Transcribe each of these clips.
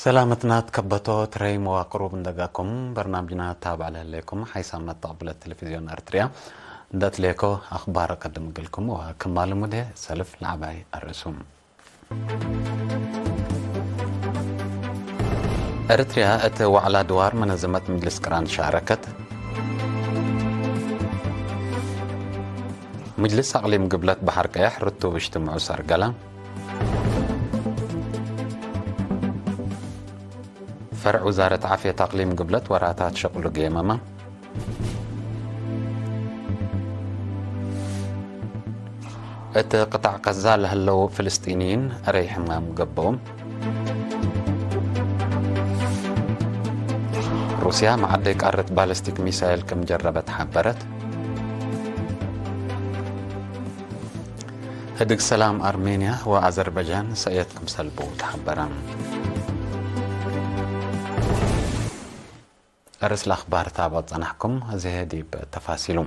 ሰላመትና ትከበቶ ትረይ መዋቅሩ ብንደጋኩም በርናምጅና ታባዕ ለለይኩም ሓይሳም መተቕብለት ቴሌቪዝዮን ኤርትርያ። እንደትሌኮ ኣኽባር ቀድም እግልኩም ወክማል ሙዴ ሰልፍ ለዓባይ ኣርእሱ። ኤርትርያ እቲ ዋዕላ ድዋር መነዘመት ምጅልስ ቅራን ሻረከት። ምጅልስ ኣቕሊም ግብለት ባሕር ቀያሕ ርቱ ብሽቲ ምዑ ሰርገላ። ፈርዕ ውዛረት ዓፍየት ኣቕሊም ግብለት ወራታት ሸቕሉ ገየመማ። እቲ ቅጣዕ ቀዛ ለህለው ፍልስጢንይን ረይ ሕማም ገበዎም። ሩስያ መዓደይ ቃረት ባለስቲክ ሚሳይል ከም ጀረበት ሓበረት። ህድግ ሰላም ኣርሜንያ ወኣዘርባይጃን ሰእየት ክምሰልቡ ተሓበረ። ርእስ ለኣኽባር ታባቕ ጸናሕኩም፣ እዚ ዲብ ተፋሲሉ።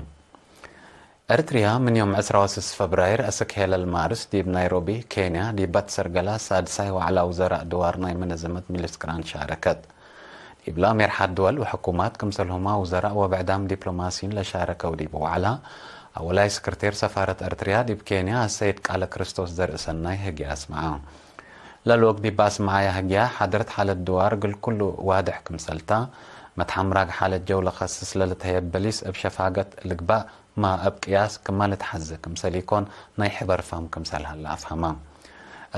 ኤርትርያ ምን ዮም ዕስራ ወስስ ፈብራይር እስክ ሄለል ማርስ ዲብ ናይሮቢ ኬንያ ዲባት ሰርገላ ሳድሳይ ዋዕላ ውዘራእ ድዋር ናይ መነዘመት ሚልስ ቅራን ሻረከት። ዲብላ ሜርሓት ድወል ወሕኩማት ክምሰልሁማ ውዘራእ ወብዕዳም ዲፕሎማሲን ለሻረከው ዲብ ዋዕላ፣ ኣወላይ ስክርቴር ሰፋረት ኤርትርያ ዲብ ኬንያ ኣሰይድ ቃለ ክርስቶስ ዘርእሰናይ ህግያ ኣስመዓ። ለልወግ ዲብ ኣስመዓያ ህግያ ሓድረት ሓለት ድዋር ግል ኩሉ ዋድሕ ክምሰልታ፣ መትሓምራግ ሓለት ጀው ለኸስስ ለልተህየብ በሊስ እብ ሸፋገት ልግባእ ማ እብ ቅያስ ክማ ልትሓዘ ክምሰል ኢኮን ናይ ሕበር ፋም ክምሰል ሃላ ኣፍሃማ።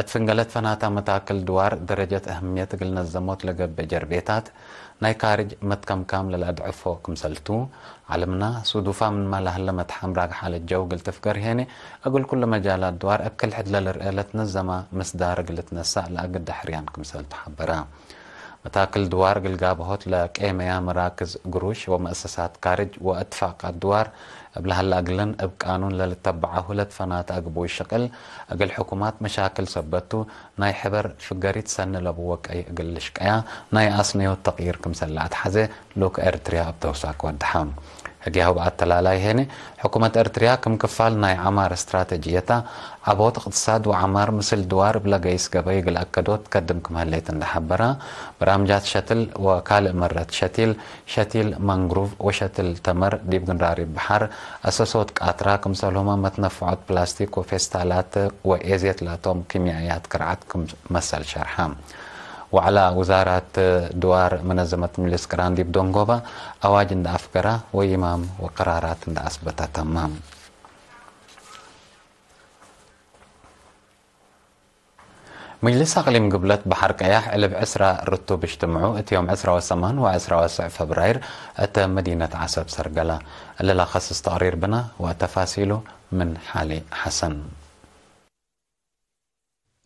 እት ፍንገለት ፈናታ መታክል ድዋር ደረጀት እህምየት እግል ነዘሞት ለገብእ ጀርቤታት ናይ ካርጅ መትከምካም ለለአድዕፎ ክምሰልቱ፣ ዓለምና ሱዱፋ ምንማ ለሀለ መትሓምራግ ሓለት ጀው እግል ትፍገር ሄነ፣ እግል ኩሉ መጃላት ድዋር እብ ክል ሕድ ለልርኤ ለትነዘማ ምስዳር እግል ልትነሳእ ለአግድ ዳሕርያን ክምሰልቱ ሓበራ። መታክል ድዋር እግል ጋብሆት ለቄመያ መራክዝ ግሩሽ ወመእሰሳት ካርጅ ወእትፋቃት ድዋር እብ ለሀለ እግልን እብ ቃኑን ለልተበዓ ሁለት ፈናት አግቡይ ሽቅል እግል ሕኩማት መሻክል ሰበቱ ናይ ሕበር ፍገሪት ሰኒ ለቡ ወቀይ እግል ልሽቀያ ናይ አስነዮት ተቅይር ክምሰል ለአትሐዘ ሉክ ኤርትርያ እብ ተውሳክ ወድሓ። ህግያሁ ብኣተላላይ ሄነ፣ ሕኩመት ኤርትርያ ክም ክፋል ናይ ዓማር ስትራተጂየታ፣ ዓቦት እቅትሳድ ወዓማር ምስል ድዋር እብ ለገይስ ገበይ እግል አከዶት ከድም ክም ህሌት እንደሓበራ፣ በራምጃት ሸትል ወካልእ መረት ሸቲል፣ ሸቲል ማንግሩቭ ወሸትል ተመር ዲብ ግንራሪብ በሓር፣ አሰሶት ቃትራ ክምሰልሁመ መትነፍዖት ፕላስቲክ ወፌስታላት ወኤዜት ላቶም ኪምያእያት ክርዓት ክም መሰል ሸርሓ። ዋዕላ ውዛራት ድዋር መነዘመት ሚልስ ቅራን ዲብ ዶንጎባ ኣዋጅ እንዳ ኣፍገራ ወይማም ወቀራራት እንዳ ኣስበታ ተማም። ምጅልስ ኣቅሊም ግብለት በሓር ቀያሕ ዕልብ ዕስራ ርቱብ እጅትምዑ እት ዮም ዕስራ ወሰማን ወዕስራ ወስዕ ፈብራይር እተ መዲነት ዓሰብ ሰርገላ። እልላ ከስስ ተቅሪር ብና ወተፋሲሉ ምን ሓሊ ሓሰን።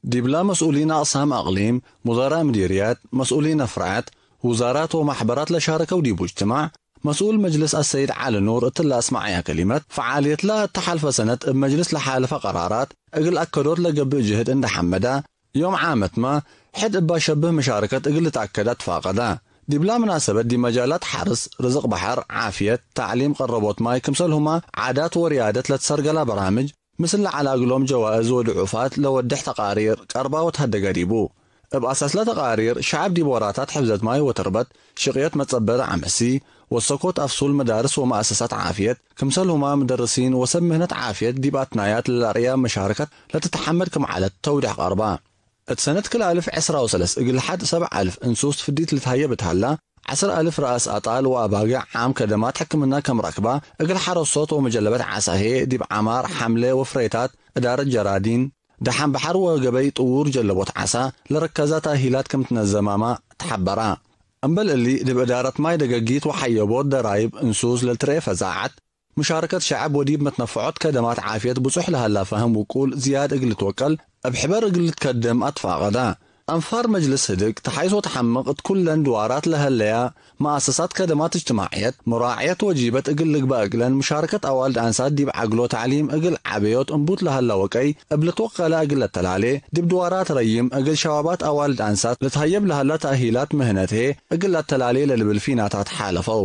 ዲብላ መስኡሊን ኣቕሳም ኣቕሊም፣ ሙዳራእ ምዲርያት፣ መስኡሊን ኣፍራዓት፣ ውዛራት ወማሕበራት ለሻረከው ዲቡ እጅትማዕ፣ መስኡል መጅልስ ኣሰይድ ዓሊ ኑር እትላ ኣስማዓያ ከሊመት፣ ፈዓልየትላ እተሓልፈ ሰነት እብ መጅልስ ለሓለፈ ቀራራት እግል ኣከዶት ለገብእ ጅህድ እንዳ ሐመዳ፣ ዮም ዓመትማ ሕድ እባ ሸብህ መሻረከት እግል ልትኣከዳ ትፋቀዳ። ዲብላ ምናሰበት ዲብ መጃላት ሓርስ፣ ርዝቅ በሐር፣ ዓፍየት፣ ታዕሊም፣ ቀረቦት ማይ ክምሰልሁማ ዓዳት ወርያደት ለትሰርገላ በራምጅ፣ ምስል ለዓላ እግሎም ጀዋእዝ ወድዑፋት ለወድሕ ተቃሪር ቀርባ ወተሀደገ ዲቡ። እብ አሳስለ ተቃሪር፣ ሸዐብ ዲብ ወራታት ሕፍዘት ማይ ወተርበት፣ ሽቅየት መጸበሪ ዓመሲ፣ ወሰኮት አፍሱል መዳርስ ወመአሰሳት ዓፍየት፣ ክምሰልሁማ ምደርሲን ወሰብ ምህነት ዓፍየት ዲብ አትናያት ለለአርያ መሻረከት ለትትሐመድ ክም ዐለት ተውዴሕ ቀርባ። እት ሰነት ክል አልፍ ዕስራ ወሰለስ እግል ሐድ ሰብዕ አልፍ እንሱስ ፍዲት ልትሀየብ እት ሀላ፣ ዐስር አልፍ ረአስ አጣል ወአባግዕ ዓም ከደማት ሕክምና ከም ረክባ፣ እግል ሐረሶት ወመጀለበት ዓሳ ህዬ ዲብ ዐማር፣ ሐምለ ወፍሬታት፣ እዳረት ጀራዲን፣ ደሓን በሐር ወገበይ ጥዉር ጀለቦት ዓሳ ለረከዛ ታእሂላት ክም ትነዘማማ ተሐበራ። እምበል እሊ፣ ዲብ እዳረት ማይ ደገጊት ወሐየቦት ደራይብ እንሱስ ለልትረኤ ፈዛዐት፣ ሙሻረከት ሸዐብ ወዲብ መትነፈዖት ከደማት ዓፍየት ብጹሕ ለሀላ ፋህም ውቁል ዝያድ እግል ልትወቀል፣ እብ ሕበር እግል ልትከደም አትፋቀዳ። አንፋር መጅልስ ህድግ፣ ተሓይስ ወተሐምቅ እት ኩለን ድዋራት ለሀለያ መአሰሳት ከደማት እጅትማዕየት፣ መራዕየት ወጂበት እግል ልግባእ እግለን፣ ሙሻረከት አዋልድ አንሳት ዲብ ዐግሎ ተዕሊም እግል ዓበዮት እምቡት ለሀላ ወቀይ፣ እብ ልትወቀላ እግል ለተላሌ፣ ዲብ ድዋራት ረይም እግል ሸባባት አዋልድ አንሳት ልትሀየብ ለሀላ ተእሂላት ምህነት ህዬ እግል ለተላሌ ለልብል ፊናታት ሓለፈው።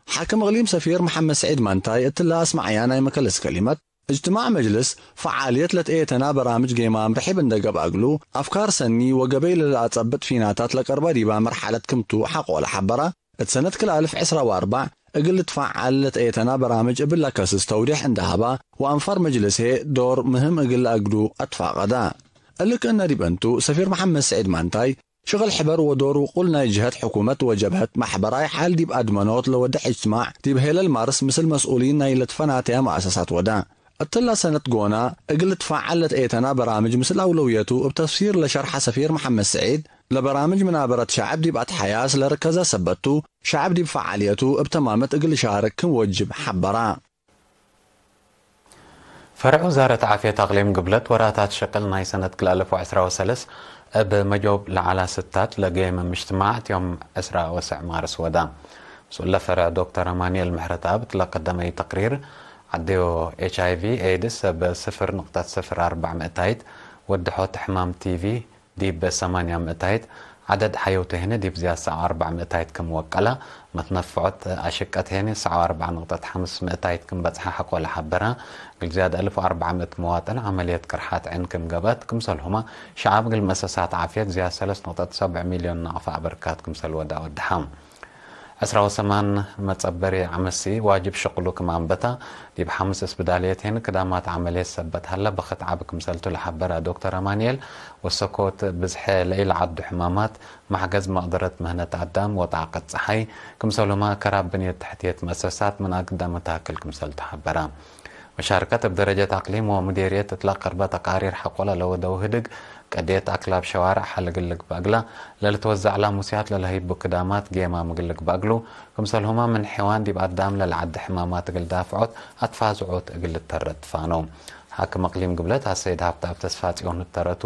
ሓክም እቅሊም ሰፊር መሐመድ ስዒድ ማንታይ እትላ አስመዓያ ናይ መከለስ ከሊመት፣ እጅትማዕ መጅልስ ፈዓልየት ለትእየተና በራምጅ ጌማ ምርሒብ እንደገብ ኣግሉ፣ ኣፍካር ሰኒ ወገበይ ለለኣጸብጥ ፊናታት ለቀርበ ዲባ መርሓለት ክምቱ ሓቆ ለሓበራ፣ እት ሰነት ክልኣልፍ ዕስራ ወኣርባዕ እግል ልትፈዓል ለትእየተና በራምጅ እብል ለከስስ ተውዴሕ እንደሃባ፣ ወኣንፋር መጅልስ ሄ ዶር ምህም እግል ለኣግዱ ኣትፋቀዳ። እልክ እነ ዲበንቱ ሰፊር መሓመድ ስዒድ ማንታይ፣ ሽቕል ሕበር ወዶር ውቁል ናይ ጅሀት ሕኩመት ወጀብሀት ማሕበራይ ሓል ዲብ ኣድመኖት ለወድሕ እጅትማዕ ዲብ ሄለል ማርስ ምስል መስኡሊን ናይ ለትፈናተያ መኣሰሳት ወዳ። እትላ ሰነት ጎና እግል ልትፋዓል ለትእየተና በራምጅ ምስል ኣውለውየቱ እብ ተፍሲር ለሸርሓ ሰፊር መሓመድ ስዒድ፣ ለበራምጅ ምናበረት ሸዕብ ዲብ ኣትሓያስ ለርከዘ ሰበቱ፣ ሸዕብ ዲብ ፈዓልየቱ እብ ተማመት እግል ልሻርክ ክም ወጅብ ሓበራ። ፈርዕ ውዛረት ዓፍየት ኣቅሊም ግብለት ወራታት ሽቅል ናይ ሰነት ክልኣልፍ ወዕስራ ወሰለስ እብ መጆብ ለዓላ ስታት ለገየመ ምጅትማዕ እት ዮም ዕስራ ወስዕ ማርስ ወዳ። ምስኡለ ፈርዕ ዶክተር ኣማኑኤል ምሕረተኣብ እትለ ቀደመይ ተቅሪር ዓዴዮ ኤች ኣይ ቪ ኤድስ እብ ስፍር ንቅጠት ስፍር ኣርባዕ ምእታይት ወድሖት ሕማም ቲ ቪ ዲብ ሰማንያ ምእታይት፣ ዓደድ ሓየውተ ሄነ ዲብ ዝያድ ሰብዓ ኣርባዕ ምእታይት ክም ወቀላ፣ መትነፍዖት ኣሽቀት ሄነ ሰብዓ ኣርባዕ ንቕጠት ሓምስ ምእታይት ክም በጽሓ ሓቆ ለሓበራ፣ እግል ዝያድ ኣልፍ ኣርባዕ ምእት መዋጥን ዓመልየት ቅርሓት ዕን ክም ገብአት፣ ክምሰልሁማ ሸዓብ እግል መእሰሳት ዓፍየት ዝያድ ሰለስ ንቕጠት ሰብዕ ሚልዮን ናቕፋ ኣበርካት ክምሰል ወዳ ወድሓ። ዕስራ ወሰማን መጸበሪ ዓመሲ ዋጅብ ሽቅሉ ክም ኣንበታ፣ ዲብ ሓምስ እስብዳልየት ሄን ክዳማት ዓመልየት ሰበት ሃላ በኸት ዓብ ክምሰልቱ ለሓበራ ዶክተር ኣማኑኤል፣ ወሰኮት ብዝሐ ለኢለዓዱ ሕማማት፣ ማሕገዝ መቅደረት ምህነት ኣዳም ወጣዕቀት ጸሓይ፣ ክምሰሉማ ከራብ ብንየት ተሕትየት መእሰሳት ምን ኣግዳመ ታክል ክምሰልቱ ሓበራ። መሻርከት እብ ደረጀት ኣቅሊም ወሙዴርየት እትላ ቀርበ ተቃሪር ሓቆለ ለወደው ህድግ፣ ቀድየት ኣክላብ ሸዋርዕ ሓልግልግ በእግላ፣ ለልትወዛዕላ ሙስያት ለለህይቡ ክዳማት ጌማ ምግልግ በእግሉ፣ ክምሰልሁማ ምን ሐይዋን ዲብ ኣዳም ለልዓዲ ሕማማት እግል ዳፍዖት ኣትፋዝዖት እግል ልተረድ ፋኖ። ሓክም ኣቅሊም ግብለት ኣሰይድ ሃብተኣብ ተስፋጽዮን እተረቱ፣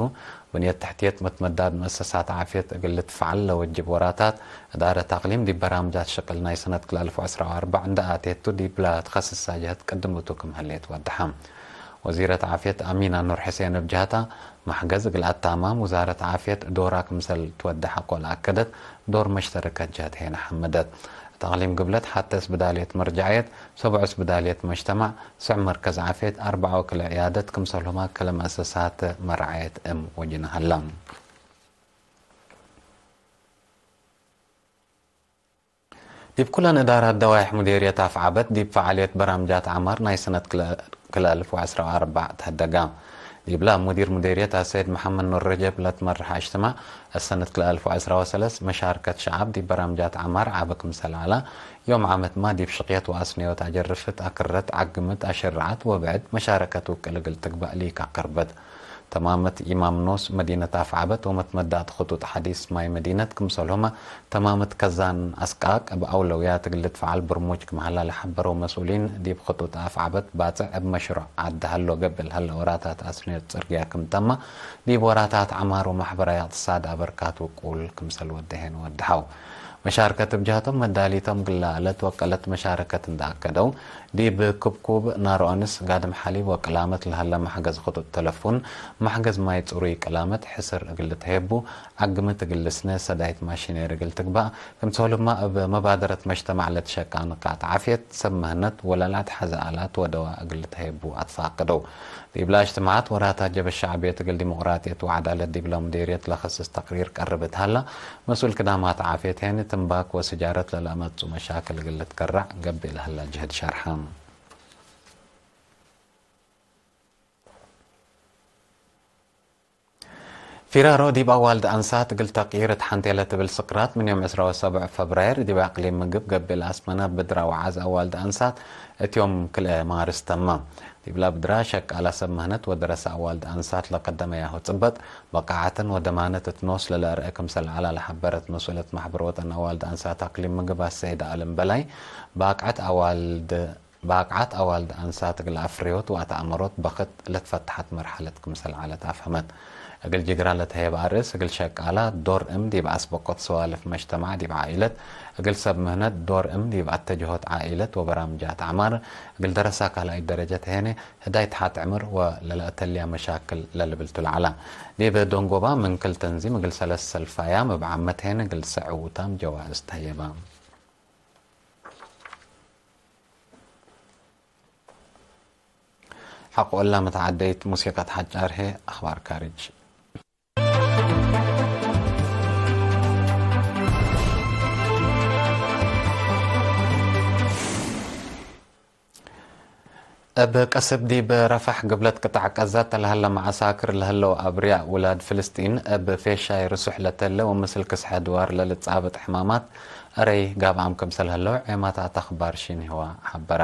ብንየት ተሕትየት መትመዳድ መእሰሳት ዓፍየት እግል ልትፈዓል ለወጅብ ወራታት፣ እዳረት ኣቅሊም ዲብ በራምጃት ሽቅል ናይ ሰነት ክልኣልፍ ወዕስራ ወኣርባዕ እንዳ ኣቴቱ ዲብላ ትኸስሳ ጀህት ቅድምቱ ክም ህሌት ወድሓ። ወዚረት ዓፍየት ኣሚና ኑር ሕሴን እብ ጀህታ፣ ማሕገዝ እግል ኣታማም ውዛረት ዓፍየት ዶራ ክምሰል ትወድሓ ቆል ኣከደት፣ ዶር መሽተረከት ጀህት ሄነ ሓመደት። እት ኣቅሊም ግብለት ሓተ እስብዳልየት መርጃዕየት፣ ሰብዑ እስብዳልየት መጅተማዕ፣ ስዕ መርከዝ ዓፍየት፣ ኣርባዓ ወክለ ዕያደት ክምሰልሁማ ከለ መእሰሳት መርዓየት እም ወጅነ ሃላ። ዲብ ኩለን እዳራት ደዋይሕ ሙዴርየት ኣፍዓበት ዲብ ፈዓልየት በራምጃት ዓማር ናይ ሰነት ክለ-፣ ክልኣልፍ ወዕስራ ወኣርባዕ ተህደጋ። ዲብላ ሙዲር ሙዴርየት ኣሰይድ መሓመድ ኑር ረጀብ ለትመርሓ እጅትማዕ፣ እሰነት ክልኣልፍ ወዕስራ ወሰለስ መሻርከት ሸዓብ ዲብ በራምጃት ዓማር ዓበ ክምሰል ዓላ፣ ዮም ዓመትማ ዲብ ሽቅየት ወኣስነዮት ኣጀርፍት ኣክረት ዓግምት ኣሸርዓት ወብዕድ መሻረከት ውቅል እግል ትግባእ ሊካ ከርበት። ተማመት ኢማም ኖስ መዲነት ኣፍዓበት ወመትመዳእት ኽጡጥ ሓዲስ ማይ መዲነት ክምሰልሁመ ተማመት ከዛን ኣስቃቅ እብ ኣውለውያት እግል ልትፈዓል ብርሙጅ ክም ሀላ ለሐበረው መስኡሊን ዲብ ኽጡጥ ኣፍዓበት ባጽዕ እብ መሽሩዕ ዓዲ ሀሎ ገብእ ለሀለ ወራታት ኣስንዮት ጽርግያ ክም ተማ ዲብ ወራታት ዓማር ወማሕበራዊ እቅትሳድ ኣበርካት ውቁል ክምሰል ወደሄን ወድሐው። መሻርከት እብ ጀህቶም መዳሊቶም ግላ ለትወቀለት መሻረከት እንዳ ኣከደው፣ ዲብ ክብኩብ ናርኦንስ ጋድም ሓሊብ ወቅላመት ለሀለ ማሕገዝ ኽጡጥ ተለፉን፣ ማሕገዝ ማይ ጽሩይ ቅላመት ሕስር እግል ልትሄቡ፣ ዓግምት እግል ልስነ ሰዳይት ማሽኔር እግል ትግባእ፣ ክምሰሉማ እብ መባደረት መጅተማዕ ለትሸቃ ንቃጥ ዓፍየት፣ ሰብ ምህነት ወለላዕት ሐዘ ኣላት ወደዋ እግል ልትሄቡ ኣትፋቅደው። ዲብላ እጅትማዓት ወራታት ጀበ ሸዕብየት እግል ዲሞቅራጥየት ወዓዳለት ዲብላ ሙዴርየት ለኸስስ ተቅሪር ቀርብ እት ሀላ፣ መስኡል ክዳማት ዓፍየት ሄን ትንባክ ወስጃረት ለለአመጽኡ መሻክል እግል ልትከራዕ ገብእ ለሀላ ጅህድ ሸርሐ። ፊራሮ ዲብ ኣዋልድ ኣንሳት እግል ተቅይር እት ሓንቴ ለትብል ስቅራት ምን ዮም ዕስራ ወሰብዕ ፈብራየር ዲብ ኣቅሊም ምግብ ገብእ ለአስመነ ብድራ ወዓዝ ኣዋልድ ኣንሳት እት ዮም ክልኤ ማርስ ተመ። ዲብላ ብድራ ሸቃላ ሰብ ምህነት ወደረሰ ኣዋልድ ኣንሳት ለቀደመያሁ ጽበጥ፣ በቃዓትን ወደማነት እት ኖስ ለለአርአ ክምሰል ዐላ ለሐበረት መስኡለት ማሕበር ወጠን ኣዋልድ ኣንሳት ኣክሊም ምግብ ኣሰይድ ኣለም በላይ፣ በአቅዐት ኣዋልድ፣ በአቅዓት ኣዋልድ ኣንሳት እግል ኣፍርዮት ወአተአመሮት በክት ለትፈተሐት መርሐለት ክምሰል ዐለት አፍሀመት። እግል ጅግራ ለተሄብ አርእስ እግል ሸቃላ ዶር እም ዲብ አስበቆት ሰዋልፍ መጅተማዕ ዲብ ዓኢለት፣ እግል ሰብ ምህነት ዶር እም ዲብ አተጀሆት ዓኢለት ወበራምጃት ዐማር፣ እግል ደረሳ ካልኣይት ደረጀት ሄነ ህዳይ ተሓት ዕምር ወለለአተልያ መሻክል ለልብልቱ ለዐላ። ዲብ ደንጎባ ምን ክል ተንዚም እግል ሰለስ ሰልፋያም እብ ዓመት ሄነ እግል ሰዕ ውታም ጀዋእዝ ተህየባ። ኣቆላ መተዓደይት ሙሴቃት ሓጫርሄ ኣኽባር ካሪጅ። እብ ቀስብ ዲብ ረፋሕ ግብለት ቅጣዕ ቀዛ ተልሃለ መዓሳክር ለህለው ኣብርያ ውላድ ፍልስጢን እብ ፌሻይ ርሱሕ ለተለ ወምስል ክስሐ ድዋር ለልጻብጥ ሕማማት እረይ ጋብኣም ክምሰል ህለው ዔማታት ኣኽባር ሺንህዋ ሓበራ።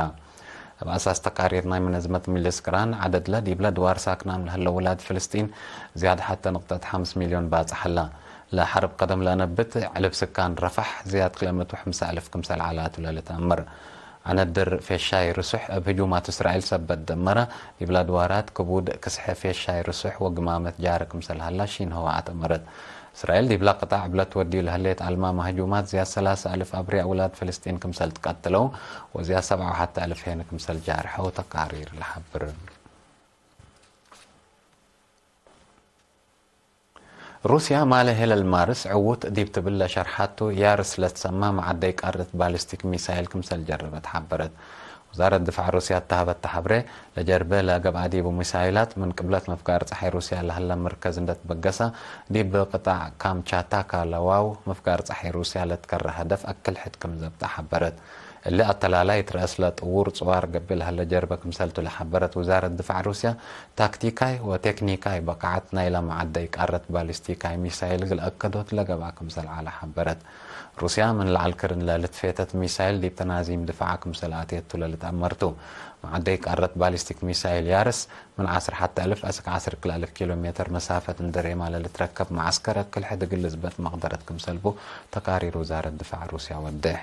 እብ ኣሳስ ተቃሪር ናይ መነዝመት ሚልስ ቅራን ዓደድለ ዲብለ ድዋር ሳክናም ለህለው ውላድ ፍልስጢን ዝያድ ሓተ ንቕጠት ሓምስ ሚልዮን ባጽሐላ። ለሐርብ ቀደም ለነብት ዕልብ ስካን ረፋሕ ዝያድ ክልተ ምእት ወሐምሳ ኣልፍ ክምሰል ዓላቱ ለልተኣምር። ኣነድር ፌሻይ ርሱሕ እብ ህጁማት እስራኤል ሰበት ደመረ፣ ዲብላ ድዋራት ክቡድ ክስሐ ፌሻይ ርሱሕ ወግማመት ጃረ ክምሰል ሃላ ሺን ህዋ ኣተመረት። እስራኤል ዲብላ ቅጣዕ ዕብለት ወዲዩ ለህሌት ኣልማማ ህጁማት ዝያድ ሰላሳ ኣልፍ ኣብርያ ውላድ ፍልስጢን ክምሰል ትቀትለው፣ ወዝያድ ሰብዓ ወሓተ ኣልፍ ሄን ክምሰል ጃርሐው ተቃሪር ለሓብር። ሩስያ ማለ ሄለል ማርስ ዕዉት ዲብ ትብል ለሸርሓቱ ያርስ ለትሰማ መዓደይ ቃርት ባሊስቲክ ሚሳይል ክምሰል ጀረበት ሓበረት። ውዛረት ድፋዕ ሩስያ እተሃበተ ሓብሬ፣ ለጀርበ ለገብኣ ዲቡ ሚሳይላት ምን ቅብለት መፍጋር ጸሓይ ሩስያ ለህለ ምርከዝ እንደትበገሰ፣ ዲብ ቅጣዕ ካምቻታካ ለዋው መፍጋር ጸሓይ ሩስያ ለትከረ ሀደፍ ኣክል ሕድ ክም ዘብጣ ሓበረት። እሊ ኣተላላይ ትረአስ ለጥውር ጽዋር ገብል ሀለ ጀርበ ክምሰልቱ ለሓበረት ውዛረት ድፋዕ ሩስያ፣ ታክቲካይ ወቴክኒካይ በቃዓት ናይላ መዓደይ ቃረት ባሊስቲካይ ሚሳይል ግል ኣከዶት ለገብኣ ክምሰል ዓላ ሓበረት። ሩስያ ምን ለዓል ክርን ለልትፌተት ሚሳይል ዲብ ተናዚም ድፋዓ ክምሰል ኣትየቱ ለልትኣመርቱ። መዓደይ ቃረት ባሊስቲክ ሚሳይል ያርስ ምን ዓስር ሓተ ኣልፍ እስክ ዓስር ክልተ ኣልፍ ኪሎ ሜትር መሳፈት እንደሬማ ለልትረከብ መዓስከር ኣክል ሕድ ግል ዝበጥ መቕደረት ክምሰልቡ ተቃሪር ውዛረት ድፋዕ ሩስያ ወድሕ።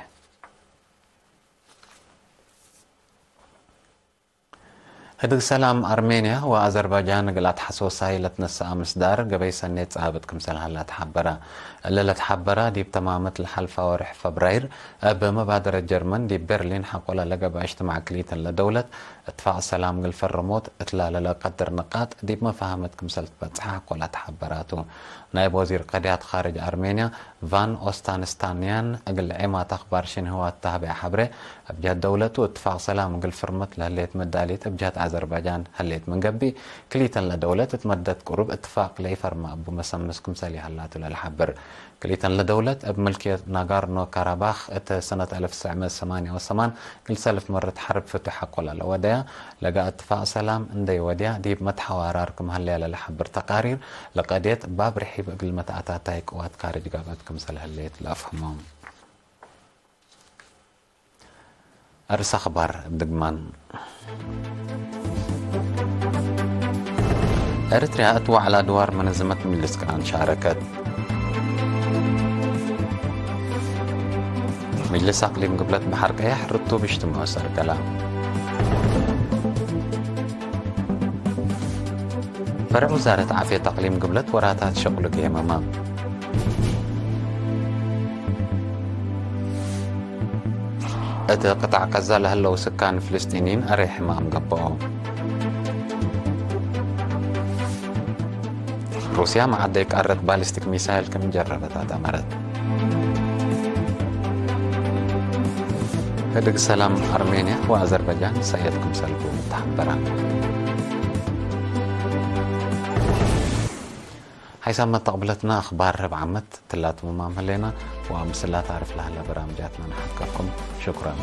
ህድግ ሰላም ኣርሜንያ ወኣዘርባጃን እግል ኣትሓሶሳይ ለትነስኣ ምስዳር ገበይ ሰኔት ጻብጥ ክምሰል ሃላ ተሓበረ። እለ ለተሓበረ ዲብ ተማመት ለሓልፋ ወርሕ ፈብራይር እብ መባደረት ጀርመን ዲብ ቤርሊን ሓቆላ ለገባ እጅትማዕ ክሊተን ለደውለት እትፋቅ ሰላም እግል ፈረሞት እትላ ለለቀድር ንቃጥ ዲብ መፋሃመት ክምሰል ትበጽሐ ሓቆላ ተሓበራቱ። ናይብ ወዚር ቀድያት ኻርጅ ኣርሜንያ ቫን ኦስታንስታንያን እግል ዔማት ኣኽባር ሽንህዋ እተሃበያ ሓብሬ፣ እብ ጀህት ደውለቱ እትፋቅ ሰላም እግል ፍርመት ለህሌት መዳሊት እብ ጀህት ኣዘርባጃን ህሌት ምን ገብእ፣ ክሊተን ለደውለት እት መደት ቅሩብ እትፋቅ ለኢፈርማ እቡ መሰምስ ክምሰል ይሀላቱ ለልሓብር። ክሊተን ለደውለት እብ ምልክየት ናጋርኖ ካራባኽ እት ሰነት ኣልፍ ትስዕ ምእት ሰማንያ ወሰማን እግል ሰልፍ መርት ሐርብ ፍቱሕ ኣቆላ ለወደያ፣ ለጋ እትፋቅ ሰላም እንዴ ወድያ ዲብ መትሐዋራር ክም ሀለያ ለለሐብር ተቃሪር፣ ለቀድየት ባብ ርሒብ እግል መትኣታታይ ቅዋት ካርጅ ጋብአት ክምሰል ህሌት ለአፍህሞም። አርስ አኽባር እብ ድግማን። ኤርትርያ እት ዋዕላ ድዋር መነዘመት ሚልስ ቅራን ሻረከት። ሚልስ ኣቅሊም ግብለት በሐር ቀያሕ ርቱብ እጅትምዑ ሰርገላ። ፈርዕ ውዛረት ዓፍየት ኣቅሊም ግብለት ወራታት ሸቅሉ ገየመማ። እት ቅጣዕ ቀዛ ለሀለው ስካን ፍልስጢንይን ኣረይ ሕማም ገብኦ። ሩስያ መዓደይ ቃረት ባሊስቲክ ሚሳይል ክም ጀረበት ኣተመረት። ህድግ ሰላም ኣርሜንያ ወኣዘርባጃን ሰየት ክምሰልኩ ተሓበራ። ሓይሳብ መተቕብለትና ኣኽባር ርብ ዓመት ትላትሙ ማም ህሌና ወኣምስላ ታርፍ ለሃላ በራምጃትና ንሓከኩም። ሽኩራን።